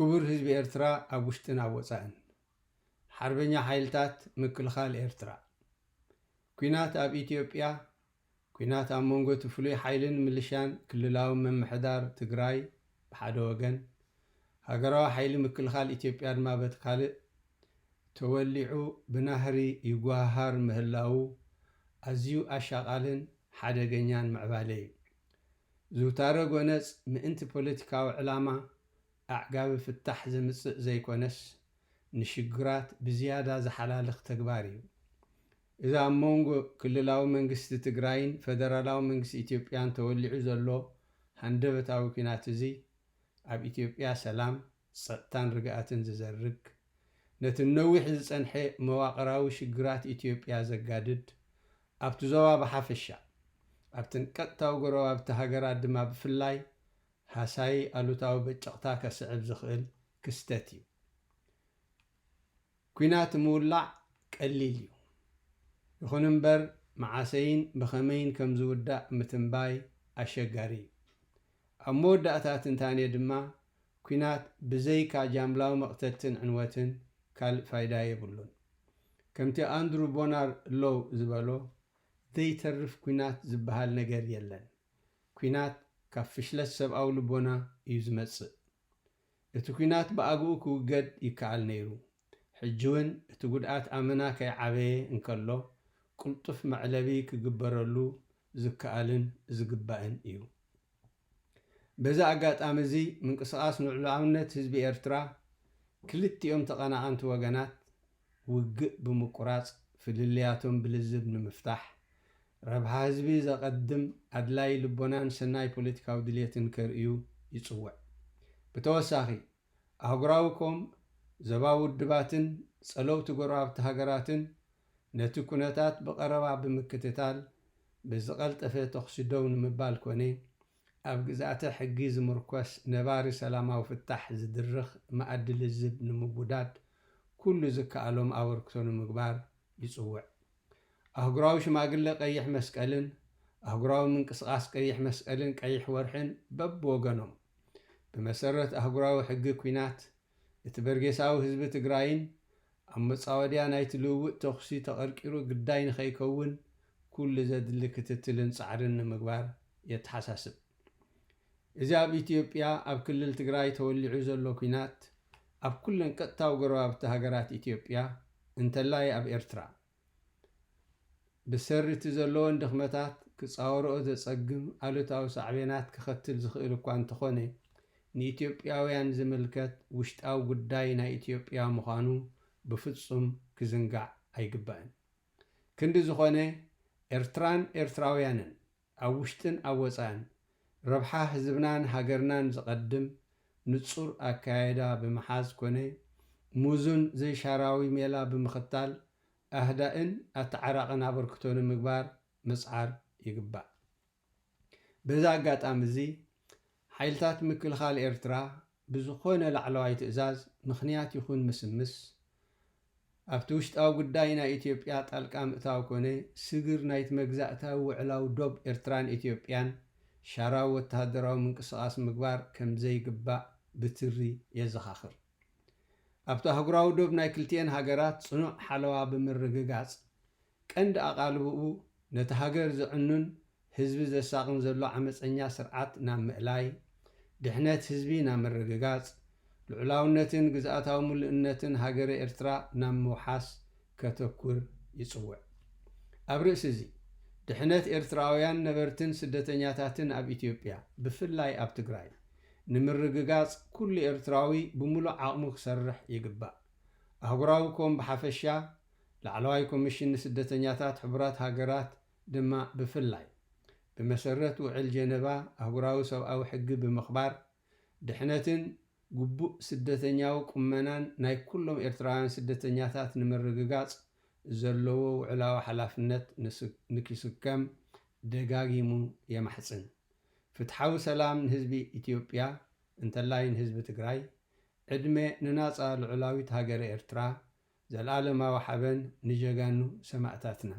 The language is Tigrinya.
ክቡር ህዝቢ ኤርትራ ኣብ ውሽጥን ኣብ ወጻእን፣ ሓርበኛ ሓይልታት ምክልኻል ኤርትራ፣ ኲናት ኣብ ኢትዮጵያ፣ ኲናት ኣብ መንጎ እቲ ፍሉይ ሓይልን ምልሻን ክልላዊ ምምሕዳር ትግራይ ብሓደ ወገን፣ ሃገራዊ ሓይሊ ምክልኻል ኢትዮጵያ ድማ በቲ ካልእ ተወሊዑ ብናህሪ ይጓሃሃር ምህላዉ ኣዝዩ ኣሻቓልን ሓደገኛን ምዕባለ እዩ። ዝውታረ ጎነጽ ምእንቲ ፖለቲካዊ ዕላማ ኣዕጋቢ ፍታሕ ዘምጽእ ዘይኮነስ፣ ንሽግራት ብዝያዳ ዝሓላልኽ ተግባር እዩ። እዚ ኣብ መንጎ ክልላዊ መንግስቲ ትግራይን ፈደራላዊ መንግስቲ ኢትዮጵያን ተወሊዑ ዘሎ ሃንደበታዊ ኲናት እዚ፣ ኣብ ኢትዮጵያ ሰላም፣ ጸጥታን ርግኣትን ዝዘርግ፣ ነቲ ነዊሕ ዝጸንሐ መዋቕራዊ ሽግራት ኢትዮጵያ ዘጋድድ፣ ኣብቲ ዞባ ብሓፈሻ፣ ኣብተን ቀጥታዊ ጎረባብቲ ሃገራት ድማ ብፍላይ፣ ሃሳዪ ኣሉታዊ በጨቕታ ከስዕብ ዝኽእል ክስተት እዩ። ኲናት ምውላዕ ቀሊል እዩ። ይኹን እምበር፣ መዓሰይን ብኸመይን ከም ዝውዳእ ምትንባይ ኣሸጋሪ እዩ። ኣብ መወዳእታ ትንታኔ ድማ፣ ኲናት ብዘይካ ጃምላዊ መቕተልትን ዕንወትን ካልእ ፋይዳ የብሉን። ከምቲ ኣንድሩ ቦናር ሎው ዝበሎ፣ ዘይተርፍ ኲናት ዝበሃል ነገር የለን። ኲናት ካብ ፍሽለት ሰብኣዊ ልቦና እዩ ዝመጽእ። እቲ ኲናት ብኣግኡ ክውገድ ይከኣል ነይሩ። ሕጂ እውን እቲ ጉድኣት ኣመና ከይዓበየ እንከሎ፣ ቅልጡፍ መዕለቢ ክግበረሉ ዝከኣልን ዝግባእን እዩ። በዚ ኣጋጣሚ እዚ፣ ምንቅስቓስ ንልዑላውነት ህዝቢ ኤርትራ፣ ክልቲኦም ተቐናቐንቲ ወገናት ውግእ ብምቁራጽ፣ ፍልልያቶም ብልዝብ ንምፍታሕ፣ ረብሓ ህዝቢ ዘቐድም ኣድላይ ልቦናን ሰናይ ፖለቲካዊ ድልየትን ከርእዩ ይጽውዕ። ብተወሳኺ፣ ኣህጉራዊ ኮም ዞባዊ ውድባትን ጸለውቲ ጎረባብቲ ሃገራትን ነቲ ኩነታት ብቐረባ ብምክትታል፣ ብዝቐልጠፈ ተኹሲ ደው ንምባል ኮነ፣ ኣብ ግዝኣተ ሕጊ ዝምርኮስ ነባሪ ሰላማዊ ፍታሕ ዝድርኽ መኣዲ ልዝብ ንምውዳድ ኩሉ ዝከኣሎም ኣበርክቶ ንምግባር ይጽውዕ። ኣህጉራዊ ሽማግለ ቀይሕ መስቀልን ኣህጉራዊ ምንቅስቓስ ቀይሕ መስቀልን ቀይሕ ወርሕን በብወገኖም፣ ብመሰረት ኣህጉራዊ ሕጊ ኲናት፣ እቲ በርጌሳዊ ህዝቢ ትግራይን ኣብ መጻወድያ ናይቲ ልውውጥ ተኹሲ ተቐርቂሩ ግዳይ ንኸይከውን ኩሉ ዘድሊ ክትትልን ጻዕርን ንምግባር የተሓሳስብ። እዚ ኣብ ኢትዮጵያ ኣብ ክልል ትግራይ ተወሊዑ ዘሎ ኲናት ኣብ ኩለን ቀጥታዊ ጎረባብቲ ሃገራት ኢትዮጵያ እንተላይ ኣብ ኤርትራ ብሰሪ እቲ ዘለወን ድኽመታት ክጻወርኦ ዘጸግም ኣሉታዊ ሳዕቤናት ከኸትል ዝኽእል እኳ እንተኾነ፣ ንኢትዮጵያውያን ዝምልከት ውሽጣዊ ጉዳይ ናይ ኢትዮጵያ ምዃኑ ብፍጹም ክዝንጋዕ ኣይግባእን። ክንዲ ዝኾነ፣ ኤርትራን ኤርትራውያንን ኣብ ውሽጥን ኣብ ወጻእን፣ ረብሓ ህዝብናን ሃገርናን ዝቐድም ንጹር ኣካያይዳ ብምሓዝ ኮነ፣ ሙዙን ዘይሻራዊ ሜላ ብምኽታል፣ ኣህዳእን ኣተዓራቕን ኣበርክቶ ንምግባር ምጽዓር ይግባእ። በዚ ኣጋጣሚ እዚ፣ ሓይልታት ምክልኻል ኤርትራ ብዝኾነ ላዕለዋይ ትእዛዝ ምኽንያት ይኹን ምስምስ፣ ኣብቲ ውሽጣዊ ጉዳይ ናይ ኢትዮጵያ ጣልቃ ምእታው ኮነ፣ ስግር ናይቲ መግዛእታዊ ውዕላዊ ዶብ ኤርትራን ኢትዮጵያን ሻራዊ ወተሃደራዊ ምንቅስቓስ ምግባር ከም ዘይግባእ ብትሪ የዘኻኽር። ኣብቲ ኣህጉራዊ ዶብ ናይ ክልቲኤን ሃገራት ጽኑዕ ሓለዋ ብምርግጋጽ፣ ቀንዲ ኣቓልቦኡ ነቲ ሃገር ዘዕኑን ህዝቢ ዘሳቕን ዘሎ ዓመጸኛ ስርዓት ናብ ምእላይ፣ ድሕነት ህዝቢ ናብ ምርግጋጽ፣ ልዑላውነትን ግዝኣታዊ ምሉእነትን ሃገረ ኤርትራ ናብ ምውሓስ ከተኩር ይጽውዕ። ኣብ ርእሲ እዚ፣ ድሕነት ኤርትራውያን ነበርትን ስደተኛታትን ኣብ ኢትዮጵያ፣ ብፍላይ ኣብ ትግራይ፣ ንምርግጋጽ ኩሉ ኤርትራዊ ብምሉእ ዓቕሙ ክሰርሕ ይግባእ። ኣህጉራዊ ኮም ብሓፈሻ፣ ላዕለዋይ ኮሚሽን ንስደተኛታት ሕቡራት ሃገራት ድማ ብፍላይ፣ ብመሰረት ውዕል ጀነቫ ኣህጉራዊ ሰብኣዊ ሕጊ ብምኽባር፣ ድሕነትን ግቡእ ስደተኛዊ ቁመናን ናይ ኩሎም ኤርትራውያን ስደተኛታት ንምርግጋጽ ዘለዎ ውዕላዊ ሓላፍነት ንስ-፣ ንኪስከም ደጋጊሙ የማሕጽን። ፍትሓዊ ሰላም ንህዝቢ ኢትዮጵያ፣ እንተላይ ንህዝቢ ትግራይ፣ ዕድመ ንናጻ ልዑላዊት ሃገረ ኤርትራ፣ ዘልኣለማዊ ሓበን ንጀጋኑ ሰማእታትና።